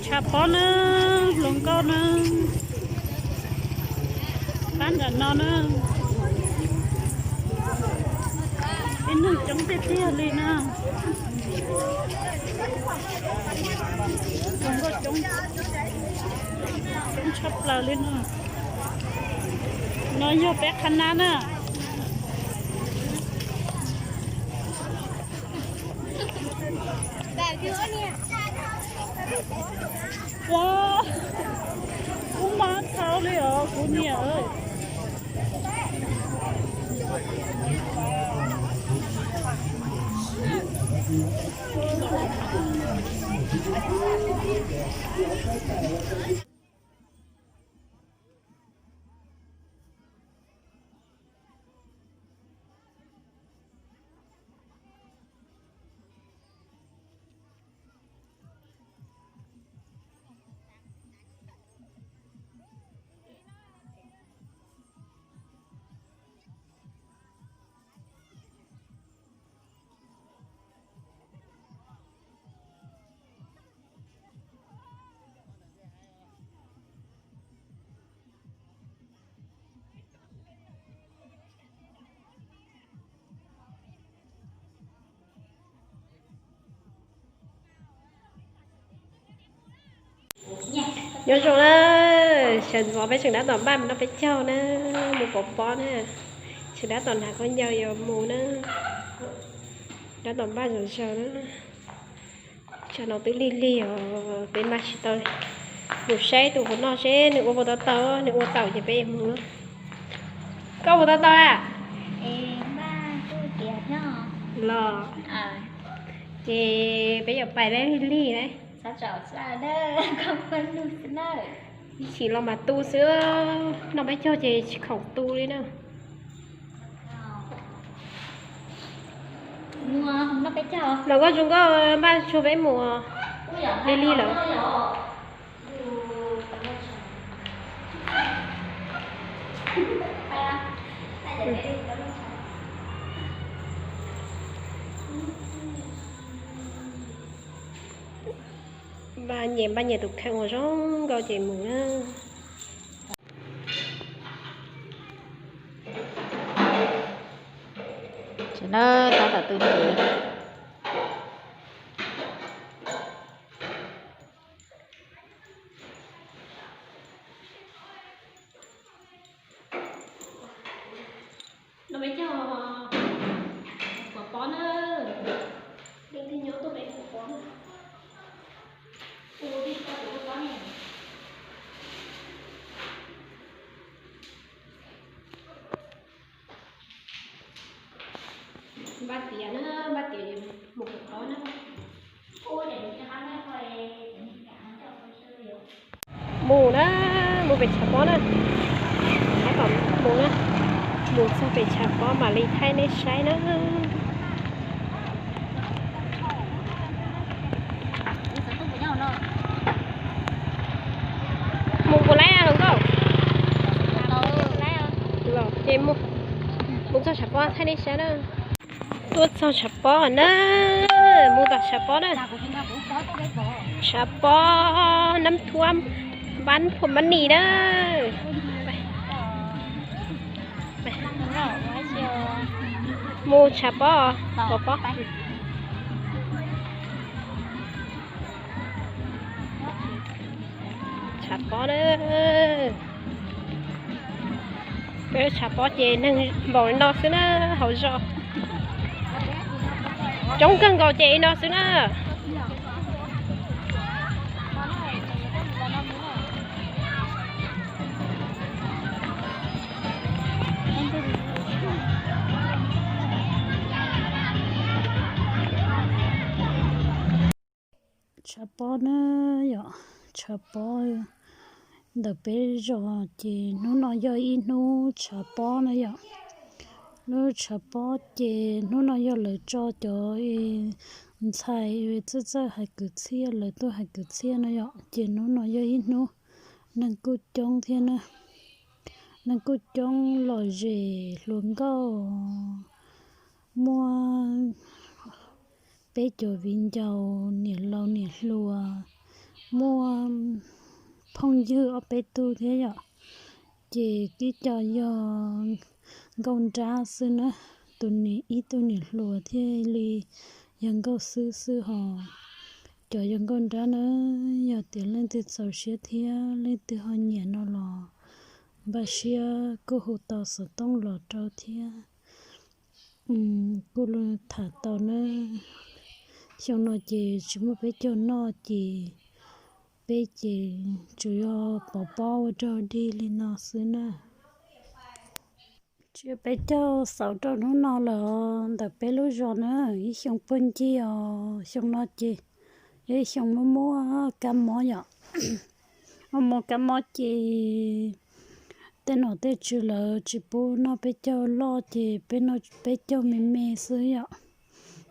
Tshav pob na, hluas nkauj na, pab nram no na. Ib neeg coob tiag tiag li na. Hluas nkauj coob, coob tshaj plaws li na. No yog peb qhab nab na. Ua, kub mab txhaub li os kuv niam. Nyob zoo na, sawv ntxov peb tseem dab tom npaj mus noj peb caug na, mus pov pob na, tseem dab tom hnav khaub ncaws yuav mus na, dab tom npaj zom zaws na. Tsam no twb lig lig os, peb npaj tsis tau li. Mus saib tus hauv no seb nws ua puas tau tau, nws ua tau ces peb mus na. Koj ua puas tau tau a? Los, ces peb yuav pais lig lig na. Ib chim los mas tu xwb, noj peb caug ces tsis khoom tu li na. Los koj zoo nkauj npaj tsuag peb mus, lig lig lawm. Npaj nyias npaj nyias tus kheej uas zoo nkauj ces mus na. Tab tom tu ntev. No peb caug pov pob na. Leej twg nyob tuaj peb pov pob na. Npaj tiav na, npaj tiav mus pov pob na. Mus na, mus pem tshav pob na. Tab tom mus na, mus txog pem tshav pob mam li thaij nej saib na. Mus puas laib hluas nkauj? Los ces mus, mus txog tshav pob thaij nej saib na. Tuaj txog tshav pob na, mus tom tshav pob na. Tshav pob Nab Thuam, npab Phuam Mab Nis na. Mus tshav pob, pov pob. Tshav pob na. Peb tshav pob ces neeg npaum li no xwb na, hauv zos. Coob kawg nkaus ces li no xwb na. Tshav pob na yom, tshav pob ntawm peb zos ces hnub no yog ib hnub tshav pob na yom. Lub tshav pob ces hnub no yog lawv tso cov ntxhais txawj txawj hais kwv txhiaj, lawv tuaj hais kwv txhiaj no yom, ces hnub no yog ib hnub neeg kuj coob thiab na. Neeg kuj coob lom zem hluas nkauj, muaj peb cov viv ncaus niam laus niam hluas, muaj phooj ywg ob peb tug thiab yom, ces tib co yog nkauj nrab xwb na, tus niam ib tug niam hluas thiaj li yog nkauj xwb xwb hos. Cov yog nkauj nrab na, yog tias leej twg txaus siab thiab leej twg ho nyiam no los npaj siab kuj hu tau xov tooj los rau thiab. Kuj tham tau na, xyoo no ces tsis muaj peb caug noj ces peb ces tsuas yog pov pob ua rau dig li no xwb na. Tsis peb caug xaus rau hnub no lawm ntawm peb lub zos na, ib xyoo puag ncig os, xyoo no ces yog ib xyoo muaj muaj kab mob yom. Muaj muaj kab mob ces tej nom tej tswv lawv tsis pub noj peb caug loj ces peb noj peb caug me me xwb yom.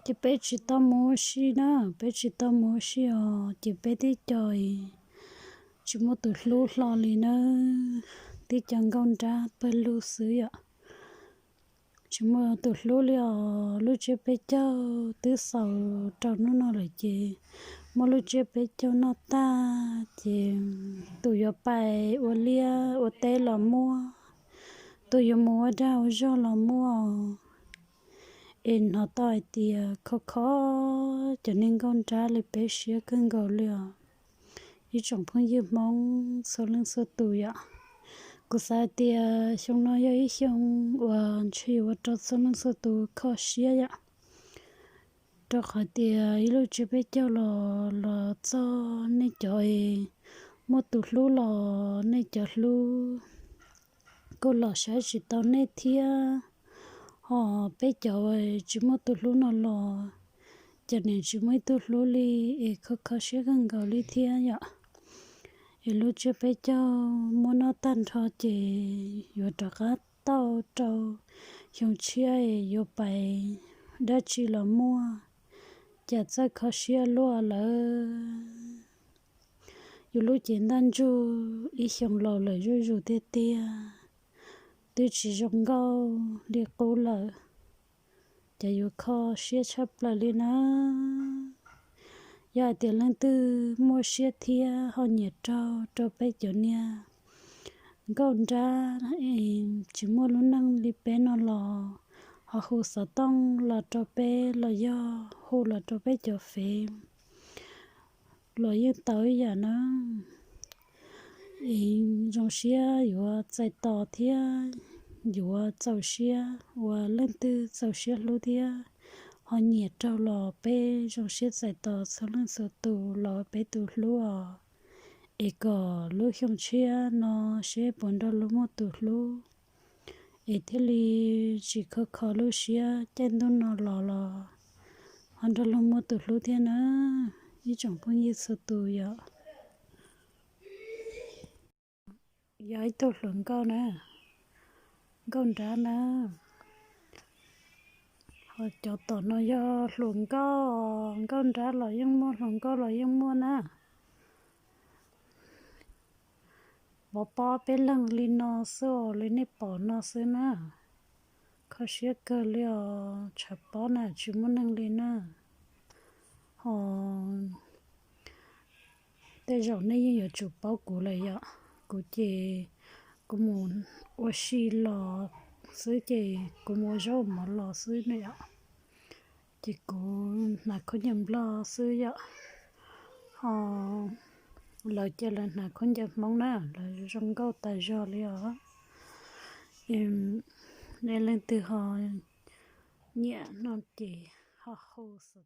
Ces peb tsis tau mus ua si na, peb tsis tau mus ua si os, ces peb tib co tsis muaj tus hlub hlo li na, tib co nkauj nrab pawg lug xwb yom. Tsis muaj tus hlub li os, lub tsiab peb caug twb xaus rau hnub no lawm ces muab lub tsiab peb caug noj tag ces tus yuav pais ua liaj ua teb los muaj, tus yuav mus ua dag ua zog los muaj. Es hnov tau hais tias khov kho cov niag nkauj nrab li peb siab kawg nkaus li os. Ib tsoom phooj ywg Hmoob txhua leej txhua tus yom, kuv xav hais tias xyoo no yog ib xyoo uas ntshe yuav ua rau txhua leej txhua tus kho siab yom. Rau qhov tias ib lub tsiab peb caug los los txog nej cov es muaj tus hlub los nej cov hlub kuj los saib tsis tau nej thiab. Ho peb cov tsis muaj tus hlub no los cov niam tsis muaj ib tug hlub li es kho kho siab kawg nkaus li thiab yom. Es lub tsiab peb caug muab noj tag nrho ces yuav rov qab tau rau xyoo tshiab es yuav pais dab tsi los muaj, cas txawj kho siab luaj lawm. Yus lub cev ntaj ntsug ib xyoo laus lawm zuj zus tiag tiag, twb tsis zoo nkauj li qub lawm, ces yuav kho siab tshaj plaws li na. Yog hais tias leej twg muaj siab thiab ho nyiam raug rau peb cov niag nkauj nrab tsis muaj lub neej li peb no los ho hu xov tooj los rau peb los yog hu los rau peb cov fev los yeej tau ib yam na. Zoo siab yuav txais tos thiab yuav txaus siab uas leej twg txaus siab hlub thiab ho nyiam raug los peb zoo siab txais tos txhua leej txhua tus los peb tus hlub os. Es kom lub xyoo tshiab no seb puas nrog luag muaj tus hlub, es thiaj li tsis khov kho lub siab caij ntuj no los los ho nrog luag muaj tus hlub thiab na, ib tsoom phooj ywg txhua tus yom. Yog ib tug hluas nkauj na, nkauj nrab na. Ho cov tom no yog hluas nkauj, nkauj nrab los yeej muaj, hluas nkauj los yeej muaj na. Pov pob peb leeg li no xwb os, li nej pom no xwb na. Kho siab kawg li os, tshav pob na tsis muaj neeg li na. Ho tej zaum nej yeej yuav tsum paub kuv lawm yom, kuv ces kuv mus ua si los xwb ces kuv mus ua zaub ua mov los xwb na yom. Ces kuv hnav khaub ncaws nplog xwb yom. Ho lawv ces lawv hnav khaub ncaws Hmoob na, lawv zoo nkauj tas zog li os. Nej leej twg ho nyiam no ces ho hu xov